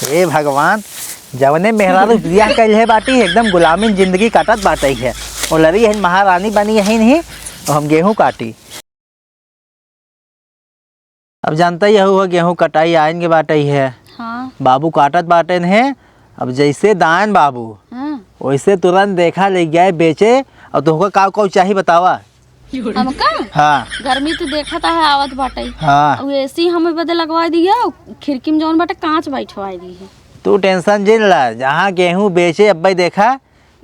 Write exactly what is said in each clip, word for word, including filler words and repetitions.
हे भगवान, जवने मेहरारू बियाह कइले बाटी, एकदम गुलामी जिंदगी काटत बाटइ है। वो लड़ी है महारानी बनी है नहीं, और हम गेहूं काटी। अब जानता ही हो, गेहूं कटाई आइन के बाटइ है। हाँ। बाबू काटत बाटेन है। अब जैसे दाएन बाबू, हाँ। वैसे तुरंत देखा ले गए बेचे। और तुमको का का चाही बतावा? हमका? हाँ। गर्मी तो देखत है आवत बाटइ। हाँ। अब एसी हमें बदे लगवाइ दिया, खिड़की में जौन बाटे कांच बैठवाइ दी है। तू टेंशन जिन ला, जहाँ गेहूं बेचे अब्बे देखा,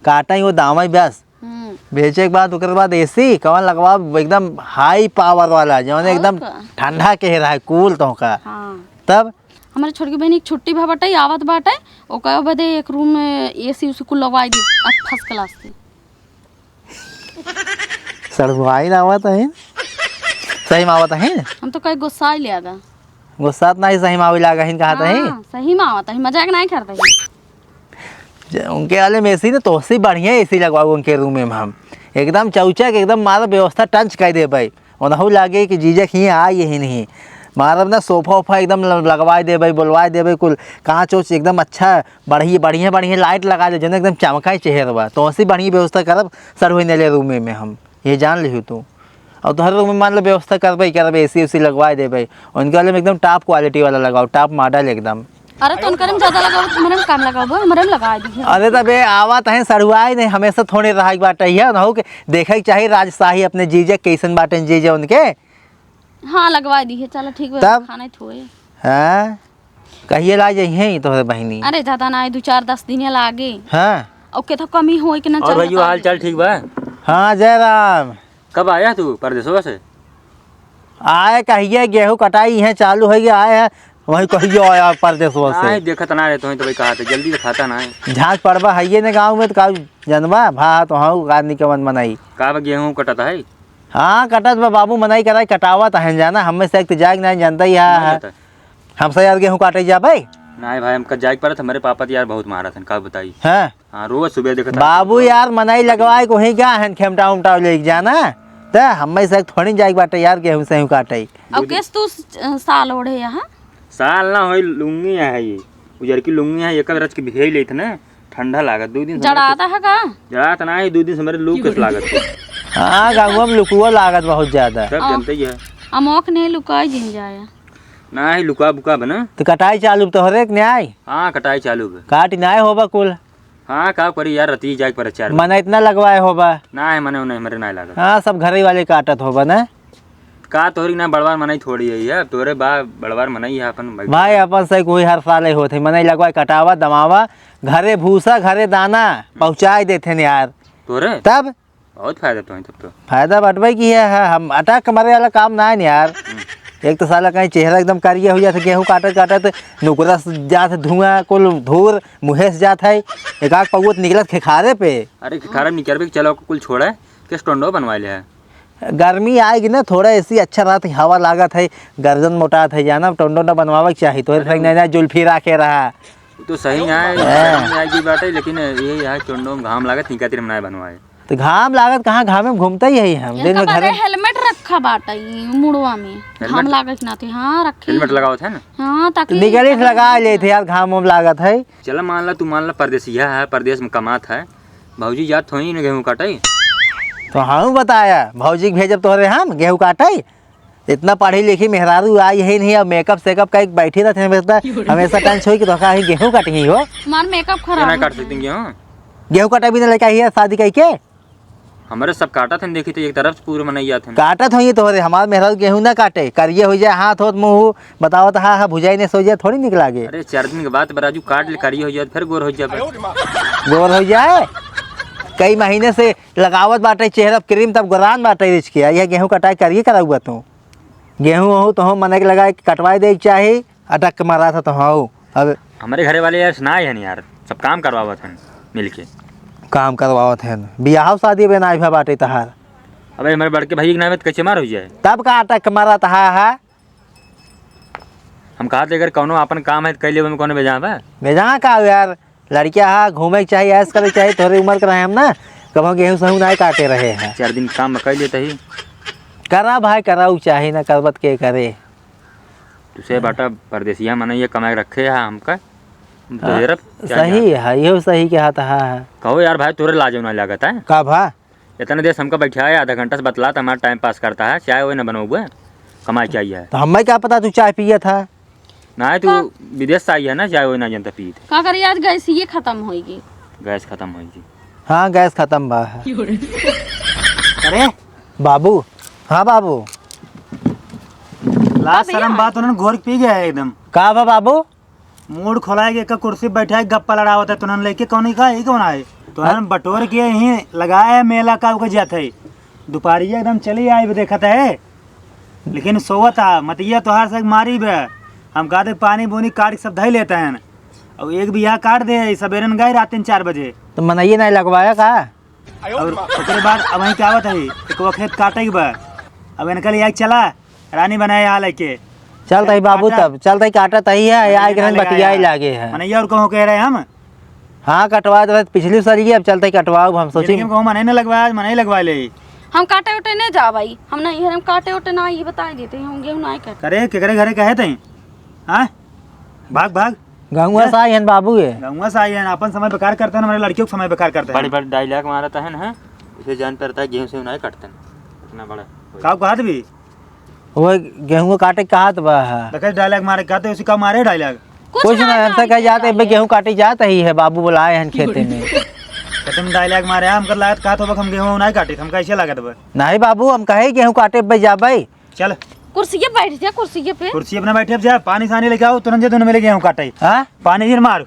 काटइ वो दावइ बस। हम्म। बेचे के बाद, ओकर बाद एसी कवन लगवा, एकदम हाई पावर वाला, जौन और एकदम का? ठंडा के रहा है, कूल तो का। हाँ। तब? हमारे छोटकी बहन एक छुट्टी भा बाटइ, आवत बाटइ, ओकर बदे एक रूम में एसी उसी कुल लगवाइ दी, अब फर्स्ट क्लास से। सड़वाइन आवत है? सही में आवत है? हम तो कहीं गुस्सा ही लिया गा। गुस्सा तो नहीं, सही में आवे लागा हिन कहा तो है? हाँ, सही में आवत है, मजाक नहीं करते हैं। ज-, उनके वाले में एसी ना, तोहसे बढ़िया एसी लगवाओ उनके रूम में हम। एकदम चौचक, एकदम मारा व्यवस्था टंच कर देबै। ओनहु लागे कि जीजा के हियाँ आए ही नहीं। मारब ना सोफा ओफा एकदम ल-, लगवाए देबै, बोलवाए देबै, कुल कांच ओच एकदम अच्छा, बढ़िया, बढ़िया, बढ़िया लाइट लगा दे, जौन एकदम चमकाए चेहरवा। तोहसे बढ़िया व्यवस्था करब सर होई नेले रूमे में हम, ये जान लिहू तू। और तोहरे रूम में मान लो व्यवस्था करबै, करबै, एसी उसी लगवाए देबै। उनके वाले में एकदम टॉप क्वालिटी वाला लगाओ, टॉप मॉडल एकदम। अरे तो उनकरे में ज्यादा लगाओ, तो हमरे में कम लगाओ, हमरे में लगा दी है। अरे तबे आवत है सड़ुआई नहीं, हमेशा थोड़े रहा एक बात है ना हो के देखे के चाही राजशाही अपने जीजे कैसन बाटे जीजे उनके। हाँ लगवा दी है, चलो ठीक बा, तब? खाना ही थोए। हाँ, कहिए ला जइहे तोहरे बहिनी। अरे ज्यादा ना, दो चार दस दिन लागे। हाँ। ओके तो कमी होई के ना और चलता भैया हाल है। चाल ठीक बा? हाँ जय राम। कब आया तू परदेसवा से? आए कहिए, गेहूं कटाई है चालू होइ गया, आए हैं वही कहिए आया परदेसवा से। नहीं देखत ना रहत होई तो भाई कहा थे जल्दी दिखाता ना है। झांझ पड़बा है ये ने गाँव में तो का जनबा भा तो हाँ आदमी के मन मनाई। का बा गेहूं कटत है? हाँ कटत बा बाबू, मनाई कराई कटावत है जाना, हमें से एक तो जाए के नहीं जानता ही है। नहीं जाता। हम से यार गेहूं काटे जाबे। नहीं भाई हमका जाए के पड़त, हमारे पापा तो यार बहुत मारत हैं, का बताई। हाँ। हाँ, रोज सुबह देखत रहत बाबू हैं। यार, मनई लगवाए को ही क्या हन, खेमटा उमटा लेके जाना। त हमें से थोड़ी जाए के बाटे यार, गेहूं सेहूं काटे। अब दो दिन केस तू स-, साल ओढ़े यहाँ? साल ना होई, लुंगी है ये। उजर की लुंगी है, एक रच के भिगई लेत ना, ठंडा लागत। दो दिन से जड़ाता है का? जड़ात ना है, दो दिन से मेरे लू कस लागत। हाँ, गाँव में लुकुओ लागत बहुत ज्यादा। सब अब जानते ही है। अमोख ने लुकाई जिन जाया। ना ही लुका बुका बना। तो कटाई चालू तो हरेक न्याय? हाँ, कटाई चालू बा। काट न्याय होबा कुल। हाँ, का करी यार, रतिये जाए के पड़े चार बजे। मने इतना लगवाए होबा? ना है, मने उन्हें, हमरे ना लागत। हाँ, सब घरे वाले काटत होबा ना? का तोहरी ना बड़वार मनई थोड़ी है, ये तोरे बा बड़वार मनई है अपन भाई। भाई, अपन से कोई हर साल ही होत है, मनई लगवाए, कटावा, दमावा, घरे भूसा, घरे दाना पहुँचाए देते हैं यार। तोरे? तब? बहुत फायदा तो है तब तो। फायदा बटबे की है, है, हम अटक के मरे वाला काम ना है यार। हम्म। एक तो साला कहीं चेहरा एकदम करिया हो जात है, गेहूं काटत काटत नुकरा से जात है धुआं, कुल धूर मुँहे से जात है, एक आग पौत निकलत खेखारे पे। अरे खेखारे निकलबे के चलो कुल छोड़ा, केस टोंडो बनवा ले है। गर्मी आएगी ना, थोड़ा एसी अच्छा रहत है, हवा लागत है, गर्दन मोटात है, जाना टोंडो ना बनवावे के चाही, तो अरे। नया नया जुल्फी राखे रहा। वो तो सही है, हाँ। गर्मी आएगी बाटे, लेकिन ये है टोंडो में घाम लागत, निकातिर में ना बनवाए। तो घाम लागत कहाँ, घामे में घूमते ही है हम, दिन इनका भर घरे। हेलमेट रखा बाटे ई मुड़वा में, घाम हेलमेट? लागत ना थे, हाँ रखे हेलमेट हैं। लगावत है ना? हाँ, ताकि निकली से लगा ले थे यार, घाम वाम लागत है। चला मान ला, तू मान ला परदेसिया है, परदेस में कमात है, भौजी जात होई न गेहूँ काटे। तो हम बताया, भौजी के भेजब तोहरे हम गेहूँ काटे। इतना पढ़ी लिखी मेहरारू आई है नहीं, अब मेकअप सेकअप का एक बैठी रहते हैं, हमेशा, हमेशा टंच होई कि तो कहीं गेहूँ काटी हो। हमार मेकअप ये खराब ना हो काट गया। सकते गेहूँ। गेहूँ काटा भी ना लेके आई है शादी कई के। हमारे सब काटत हैं, देखी तो एक तरफ से पूरे मनई जात हैं। काटत होइए तोहरे, हमार मेहरारू गेहूं ना काटे, करिए हो जाए हाथ होत मुंह, बतावत हा, हा भुजाई ने सो जाए, थोड़ी निक लागे। अरे चार दिन के बाद बराजू काट ले, करिए हो जाए, फिर गोर हो जाए। गोर हो जाए, कई महीने से लगावत बाटे चेहरा पे क्रीम, तब गोरान बाटे रिच के, यह गेहूं कटाई करिए कराउबा तू। गेहूं हो तो हम मने के लगाए के कटवाए दे के चाही। अटक के मारा था तो हाँ। अब हमारे घरे वाले यार सुनाए हैं यार, सब काम करवावत हैं मिलके। काम करवावत हैं, बियाह शादी में ना भा बाटे तहार। अबे हमारे बड़के भाई के नाम है तो कैसे मार हो जाए? तब का अटक के मारा था, हाँ, हाँ। हम कहा थे अगर कौनो अपन काम है तो कैले में कौनो बेजा बा? बेजा का हो यार, लड़किया हा घूमे के चाही, ऐश करे के चाही, तोहरे उम्र के रहे हम ना, कब हम गेहूं सहूं ना काटे रहे हैं। चार दिन काम में कर लेते ही। करा भाई, करा उ चाही ना, करबत के करे। तुसे बाटा परदेसिया मनई ये कमाए रखे है हमका। हम तो हाँ, हेरब, क्या सही है, इहो सही कहत है। कहो यार भाई, तोरे लाज ना लागत है? का भा? इतने देर से हमका बैठा है, आधा घंटा से बतलात, हमारा टाइम पास करता है, चाय वाय ना बनउबे, कमाई के आई है। तो हमें क्या पता तू चाय पियत है? ना, तू का? विदेश से आई है ना, चाय वाय ना जनता पीत। का करी, आज गैस ये खतम होइगी। गैस खतम होइगी। हाँ, गैस खतम बा है। अरे बाबू। हाँ बाबू। लाज का भैया? शर्म बात उन्होंने घोर के पी गया है एकदम। का बा बाबू? मूड खोलाए के एक कुर्सी बैठा है, गप्पा लड़ावत है, तुनन लेके कौन का, ई कौन आए? तुनन बटोर के यहीं लगाए है, मेला का ओके जात है। दुपहरिया एकदम चली आई, देखत है, लेकिन सोवत आ, मतिया तोहार से मारी बे। हम कहते पानी बोनी काट के सब धई लेते हैं, और एक बिया काट दे, सबेरन गए रात तीन चार बजे। तो मनइये नहीं लगवाया का? और ओकरे बाद अब वहीं क्या आवत है, एक वो खेत काटे के बा, अब इनका लिए चला, रानी बनाए यहाँ लेके। चल तही बाबू, काटा। तब चल तही काटा तही है, मनैया या के ना घन लगाया। बतियाई लागे है। मनैया और कहूँ कह रहे हम। हाँ, कटवा दे, पिछली साल ये, अब चल तही कटवाओ, हम सोची। जिंदगी में कहूँ मने न लगवाया, आज मने लगवा ले। हम काटे उटे नहीं जा भाई, हम नहीं है, हम काटे उटे ना, ये बता देते हैं, हम गेहूँ ना काटे। करे, केकरे घरे कहे तही? हाँ? भाग, भाग। गहुआ जा। से आई हन बाबू ये। गहुआ से आई हन, अपन समय बेकार करते हैं, हमारे लड़कियों का समय बेकार करते हैं। बड़ी बड़ी डायलॉग मारत है ना, इसे जान पड़ता है गेहूं से नहीं काटते हैं। इतना बड़ा। का कहत भी? वो गेहूं काटे कहत बा है। देखे डायलॉग मारे कहते, उसी का मारे डायलॉग। कुछ कुछ ना, ना, हमसे कह जाते, "बे, गेहूं काटे जात ही है, बाबू बुलाए हन खेते में।" तो तुम डायलॉग मारे, हम कर लागत कहत हो, "हम गेहूं नहीं काटे, हम कैसे लागत बा?" नहीं बाबू, हम कहे गेहूं काटे बे जाबे। चल। कुर्सी पे बैठ जा, कुर्सी पे। कुर्सी अपना बैठे, अब जा, पानी सानी लेके आओ, तुरंत जा, दोनों मिले गेहूं काटे। हाँ? पानी फिर मार।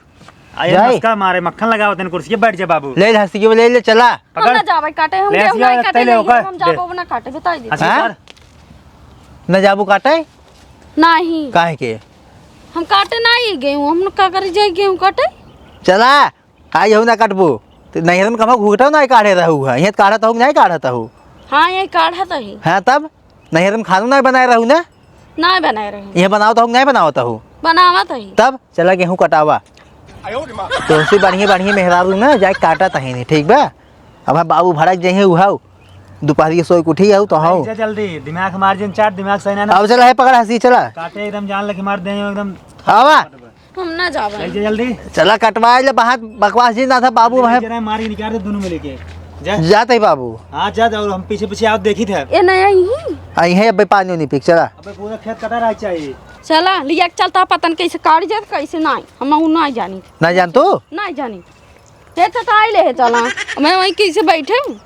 आ, ये जाए। मस्का मारे, मक्खन लगाओ, तने कुर्सी पे बैठ जा, बाबू। ले ले, हंसी के ले ले, चला। हम पकड़। ना जावे काटे, हम ले, गेहूं हंसी नहीं वाला काटे, तैले नहीं, होकर। हम जाबो दे। ना काटे, बताई दे। हंसी हाँ? मार। न जाबू काटे? नहीं। काहे के? हम काटे नहीं गेहूं, हम का करे जाए गेहूं काटे? चला। का गेहूं ना काटबू? तो नैहर में कमा घूटा ना काढ़े रहू है, ये काढ़त हूँ, नहीं काढ़त हूँ। हाँ, ये काढ़त है। हाँ, तब? नैहर में खाना ना बनाए रहू ना? ना बनाए रहू। ये बनावत हूँ, नहीं बनावत हूँ? बनावत है। तब चला गेहूं कटावा। तोहसे बढ़िया, बढ़िया मेहरारू ना जाए काटा तही नहीं, ठीक बा? अब हम बाबू भड़क जइहे उहाऊ, दोपहर के सोए के उठी आऊ तो हाऊ। जा जल्दी, दिमाग मार जिन चाट, दिमाग सही ना ना। अब चला है, पकड़ हंसी, चला। काटे एकदम जान लेके मार दे एकदम। आवा। हम ना जाबे। चल, जल्दी। चला कटवाए ले, बाहर बकवास जी ना था बाबू, ले, वहाँ। जरा मार के निकाल दे दोनों में लेके। जा। जाते ही बाबू। हाँ, जा, जा, और हम पीछे पीछे आओ, देखी थे। ए, नहीं आई ही। आई है, अबे पानी नहीं पी, चला। अबे पूरा खेत कटा रहा चाहिए। चला, लिया के चलता, पता नहीं कैसे काट जात, कैसे नहीं। हम ऊ नहीं जानी। ना जान तू? नहीं जानी। ये तो ताई ले है, चला। मैं वहीं कैसे बैठे हूँ?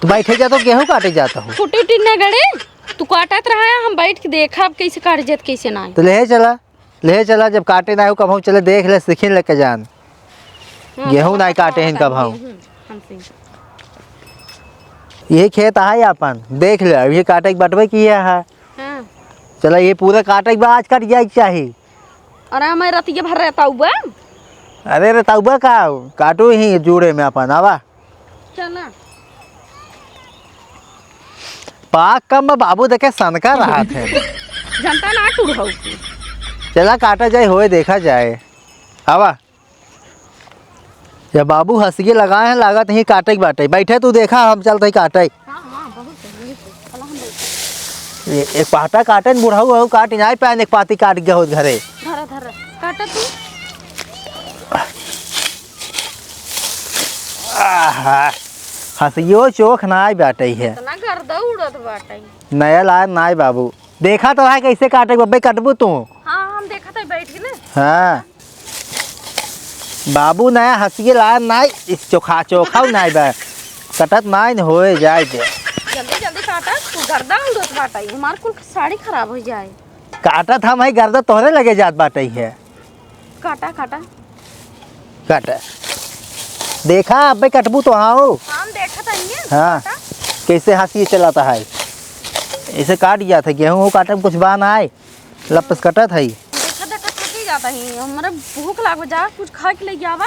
तू बैठे जा तो गेहूं काटे जाता हूँ। फुटी उटी न गड़े, तू काटत रहा है, हम बैठ के देखा अब कैसे काट जात, कैसे नहीं। तो ले चला। ले चला, जब काटे ना हो कबहूँ, चले देख ले, सीखी ले के जान। हाँ, गेहूँ तो नाई काटे हैं कबहूँ। हम्म, हम सीख। यही खेत है अपन, देख ले, अब ये काटे के बटवे की है। हाँ। चला, ये पूरा काटे के बाद आज कट जाए के चाही। अरे, मैं रतिये भर रहता हुआ। अरे, रहता हुआ का? काटू ही जूड़े में अपन, आवा। चला। पाक कम बा बाबू, देखे सनका रहत है। जनता ना टूट हो। चला काटा जाए, होए देखा जाए। आवा। या बाबू हंसिए लगाए हैं, लागत ही काटे के बाटे। बैठे तू देखा, हम चलते ही काटे। हाँ, हाँ, बहुत है, ये तो। चला हम बैठे। ये एक पाता काटे न बुढ़ऊ, हऊ काट नाई पाए, एक पाती काट गया हो घरे। धरा, धरा। काटा तू। आहा, हंसियो चोख नाई बाटे है। इतना गर्दा उड़त बाटे। नया लायन नाई बाबू। देखा तो है कैसे काटे, बब्बे कटबू तू। हाँ, हम देखा था बैठ के ना। हाँ। बाबू नया हंसिए लायन नाई, इस चोखा, चोखा नाई बा। कटत नाई न होए जाए दे। जल्दी, जल्दी काटा, तू गर्दा उड़त बाटे। हमार कुल साड़ी खराब हो जाए। काटत हम है, गर्दा तोहरे लगे जात बाटे है। काटा, काटा। काटा। देखा, अबे कटबू तो हाँ हो। हम देखत हइये। हाँ। काटा। कैसे हंसी चलाता है। ऐसे काट गया था, गेहूं काटे में कुछ बा ना आए। लपस कटत है। देखत, देखत थकी जाता ही। हमरा भूख लाग जा, कुछ खा के ले आवा।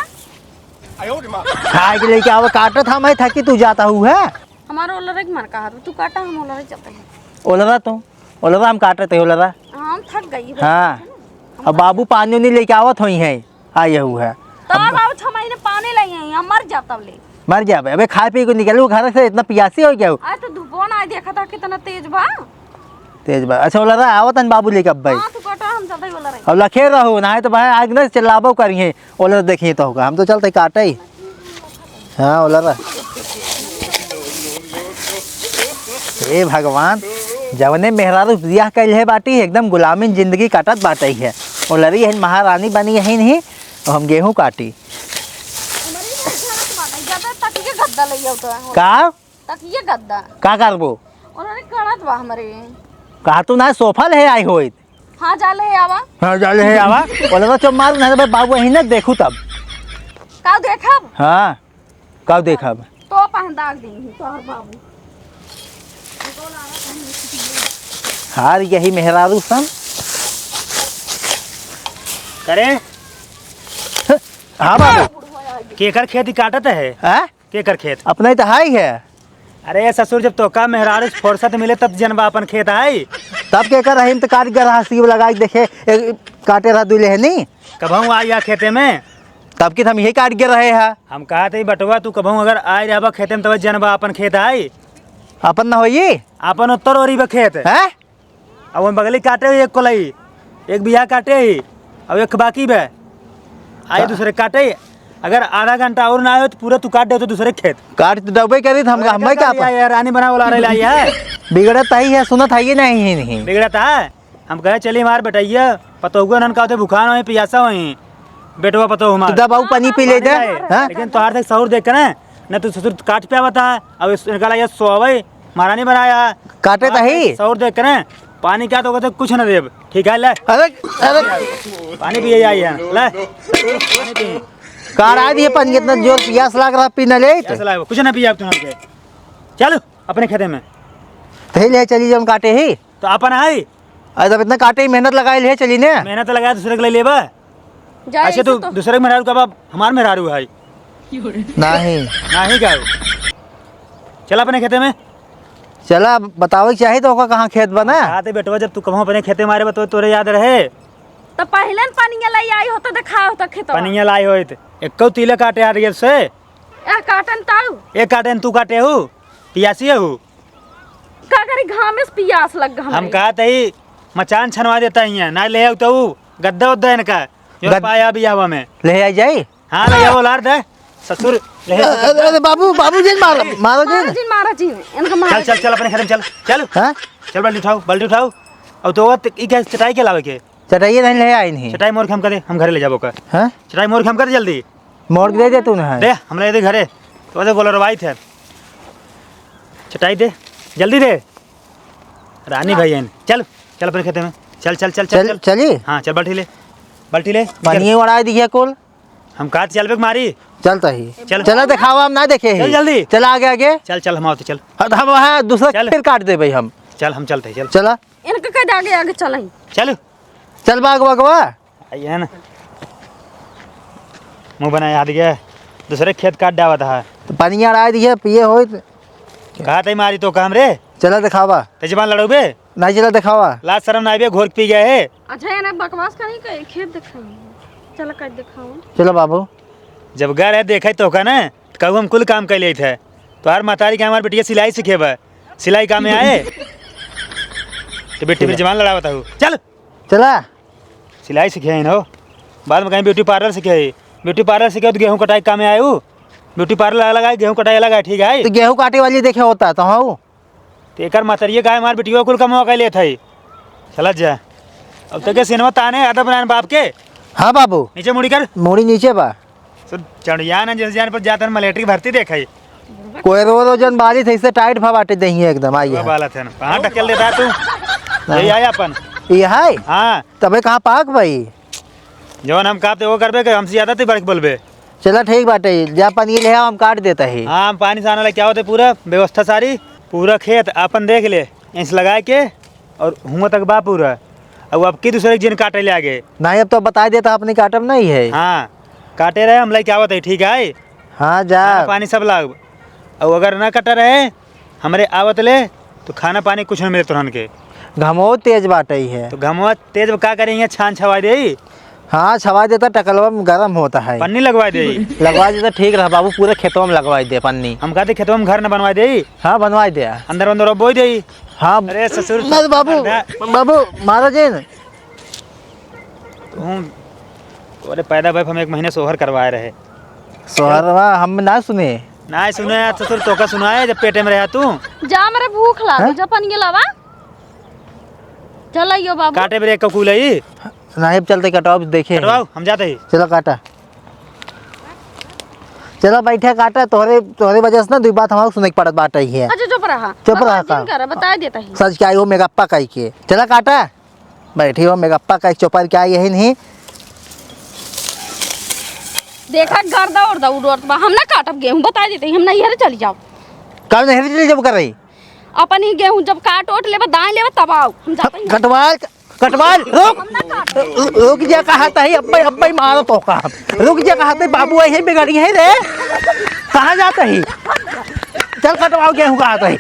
खा के लेके आवा, काटत हम है, थकी तू जाता हूँ है। हमारा ओलरे के मन कहा, तू काटा, हम ओलरे चलते हैं। ओलरा तू, ओलरा हम काटत है, ओलरा। हम थक गई। हाँ। हम अब बाबू पानी उनी लेके आवत होई है, आए हु है। तब अब आओ, छह महीने पानी ले आई, हम मर जाब तब ले। मर जाबे, अबे खाए पी के निकलू घर से, इतना पियासी हो गया हो। आज तो धूपवा ना देखा था कितना तेज बा। तेज बा। अच्छा, ओलरा, आवत हन बाबू लेके अब भाई। हाँ, तू काटा, हम चलते ही ओलरा। अब लखे रहो, नाहीं तो भाई आग ना चिल्लाबो करिहे। ओलरा देखिए तो होगा, हम तो चलते काटे ही। हाँ, ओलरा। हे भगवान, जवने मेहरारू बियाह कइल है बाटी, एकदम गुलामी जिंदगी काटत बाटे है। ओलरी है महारानी बनी यही नहीं, और हम गेहूं काटी। हमरे इधर झड़त बाटे, ज्यादा तकिया गद्दा ले आओ तो। का? तकिया गद्दा। का करबो? ओलरी कड़त बा हमरे। कहा तू ना सोफा ले आई होइत। हाँ, जा ले आवा। हाँ, जा ले आवा। ओलरा चुप मार, ना तो बाबू यहीं ना देखू तब। का देखब? हाँ, का देखब? तो पहन दाग देंगे तोहर बाबू। हार यही मेहरारू सन। करे? हाँ बाबू। केकर खेती काटत है? हाँ? केकर खेत? अपना ही तो हाई है। अरे ससुर, जब तोका मेहरारू से फुर्सत मिले तब जनबा अपन खेत आई। तब केकर रहीम तो काट के रहा, सीब लगा के देखे, एक काटे रहा दुले है नी। कबहूँ आई या खेते में? तब की हम यही काट के रहे हा। हम कहा थे बटवा, तू कबहूँ अगर आए रहबा खेते में तब जनबा अपन खेत आई। अपन ना होई? अपन उत्तर ओरी बा खेत। हैं? अब हम बगली काटे ही एक कोलई, एक बिया काटे ही, अब एक बाकी बे। आई का? दूसरे काटे ही। अगर आधा घंटा और ना आयो तो पूरा तू काट दे तो दूसरे खेत। काट तो डबे करी, तो हम, काट हम का क्या लिया यार, रानी बना वाला रह लाई है। बिगड़त ही है, सुनत है ये नहीं, नहीं। बिगड़त है। हम कहे चली मार बेटैया, पतोहुआ नन का होते भुखान होई, पियासा होई। बेटवा पतोहु मार। तो दबाऊ पानी पी ले पानी दे। लाए। हाँ? लेकिन तोहार से सहूर देख के ना, न तू ससुर काट पे आवता है, अब इस, इनका लगे सोवे, महारानी बनाया। काटे तही। सहूर देख के ना, पानी क्या तो कहते कुछ न देब, ठीक है, ले। अरे, अरे। पानी पिए आई है, ले। पानी पी। काढ़ा दिए पानी, इतना जोर पियास लाग रहा, पी न ले। पियास लाग, कुछ ना पिया अब तुम हमके। चलो, अपने खेते में। तही ले चली जौन काटे ही। तो अपन आई। अरे तब इतना काटे ही, मेहनत लगाई ले चली ने। मेहनत लगाए दूसरे के ले लेबा। जा, अच्छा, ऐसे तू तो दूसरे के मेहरारू का बाप, हमार मेहरारू है। नहीं। नहीं का? चल अपने खेते में। चला, बतावे के चाही तो ओका कहाँ खेत बना? कहा थे बेटवा, जब तू कहूँ अपने खेते मारे बा, तो तोरे याद रहे। तो पहले न पानी ले आई होता, दिखाओ तो खेतवा। पानी लाई होइत। एक्को तीले काटे आ रही है से। ए काटन ताऊ। ए काटन तू काटे हूँ? पियासी है हूँ? का करी, घामे से पियास लग गा हम हमरे। कहा तही मचान छनवा देता ही है, ना ले आऊ तो ऊ गद्दा उद्दा इनका, जो गद- पाया बियाहवा में। ले आई जाई? हाँ, ले आओ, लार दे। ससुर, ले आओ। अरे, अरे, बाबू, बाबू जी, मारो, मारो जी। मारो जी, मारो जी, इनका मारो चल, चल, जी। चल, अपने घर में चल, चल। हाँ? चल, बाल्टी उठाओ, बाल्टी उठाओ। अब तो वो त-, ई क्या चटाई के लावे के? चटाइए नहीं ले आई नहीं। चटाई मोर के हम करे, हम घरे ले जाबो का। हाँ? चटाई मोर के हम करे जल्दी। मोर के दे दे तू ना है। दे, हम ले दे घरे। तो दे बोलो रवाई थे। चटाई दे, जल्दी दे। रानी भाई हैं। चल, चल अपने खेते में। चल, चल, चल, चल, चल, चल। चली? हाँ, चल, बाल्टी ले। बाल्टी ले। पानी उड़ा दिया कुल। हम कहा चल बे मारी। चलता ही। चल। चला दिखावा, हम ना देखे ही। चल जल्दी। चला आगे, आगे। चल, चल, हम आवते, चल। हाँ, तो हम वहाँ दूसरा चल। फिर काट दे भाई हम। चल, हम चलते हैं, चल। चला। इनके कह दे आगे, आगे चल ही। चल। चल बाग, बागवा। आई है ना। मुँह बनाए हाथ गया। दूसरे खेत काट डावत है। तो पानी अड़ाए दिए, पिए होइत। कहा तई मारी तो काम रे। चला दिखावा। ते जबान लड़ाऊ बे। नहीं चला दिखावा। लाज शर्म ना आइबे, घोर के पी गया है। अच्छा, ये ना बकवास कहीं के खेत दिखाई। चला काट दिखाओ। चलो बाबू। जब घर है देखे तो का ना, तो कहू हम कुल काम कर लेत है। तोहार महतारी के हमार बिटिया सिलाई सिखेबा। सिलाई काम में आए। तो बेटी मेरी जबान लड़ावत हूँ। चल। चला। सिलाई सिखे हो। बाद में कहीं ब्यूटी पार्लर सिखे। ब्यूटी पार्लर सिखे तो गेहूँ कटाई काम में आए ऊ। ब्यूटी पार्लर अलग है, गेहूँ कटाई अलग है, ठीक है? तो गेहूँ काटे वाली देखे होता तो हाँ। तो एकर मतरिये का है, हमार बिटिया कुल कमवा के लेत है। चलत जा। अब तक के सिनेमा ताने आदत बनाए बाप के। हाँ बाबू। नीचे मुड़ी कर। मुड़ी नीचे बा। सो चढ़िया ना जैसे जान पर जाता है, मलेटरी भर्ती देखाई। कोई रो रो जन बाली थे, इससे टाइट भा बाटे दही एकदम, आई वो है। बाला थे ना। कहाँ ढकेल देता है तू? हाँ। यही आया अपन। ये है? हाँ। तबे कहाँ पाक भाई? जवन हम कहते वो करबे के, हमसे ज्यादा तू बढ़ के बोलबे। चला ठीक बाटे, जा पानी ले आओ, हम काट देता है। हाँ, हम पानी से आने लगे, क्या होते पूरा व्यवस्था सारी, पूरा खेत अपन देख ले, इंस लगा के और हुआं तक बा पूरा। अब, अब की दूसरे के जिन काटे ले आगे। नहीं, अब तो बताई देता, अपनी काटब नहीं है। हाँ, काटे रहे, हम लइके आवत है, ठीक है? हाँ, जा। खाना पानी सब लाग। और अगर ना कटा रहे, हमरे आवत ले, तो खाना पानी कुछ ना मिले तोहन के। घमवा तेज बाटे ही है। तो घमवा तेज बा, का करेंगे, छान छवा दे। हाँ, छवा देता, टकलवा में गरम होता है। पन्नी लगवा दे। लगवा देता, ठीक रहा बाबू, पूरे खेतवा में लगवा दे पन्नी। हम कहते खेतवा में घर न बनवा दे। हाँ, बनवा दे। अंदर अंदर बोई दे। हाँ। अरे ससुर, अरे बाबू, अरे बाबू, मारा जिन। तुम, अरे पैदा भइब हम एक महीने सोहर करवाए रहे। सोहरवा हम ना सुने। ना सुने यार ससुर, तोका सुनाए जब पेटे में रहा तू। जा, हमरे भूख लागल, हैं? जा पनिया लावा। चल आइयो बाबू। काटे ब्रेक का कूल आई। नहीं, अब चलते कटवाओ, देखे हैं। कटवाओ, हम जाते ही। चलो काटा। चलो बैठे काटा, तोहरे, तोहरे वजह से ना दुई बात हमारे सुने के पड़त बाटे ही है। अच्छा चुप रहा। चुप रहा बकवास जिन का? करा, बताए देता ही। सच क्या आई हो मेगप्पा कही के। चला काटा। बैठी हो मेगप्पा कही चोपर क्या यही नहीं। देखा गर्दा उर्दा उड़त बा, हम ना काटब गेहूं, बताए देते ही, हम नैहरे चली जाओ। कब नैहरे चली जाओ कर रही? अपन ही गेहूं जब काट ओट लेबा, दाए लेबा तब आओ, हम जाते ही। कटवाल, कटवाल, रुक। हम ना काटब। रुक जा कहा तही, अब्बे, अब्बे मारो तो का। रुक जा कहा तही, बाबू आई है बिगड़ी है रे। कहाँ जाता ही? चल कटवाओ गेहूं कहा तही।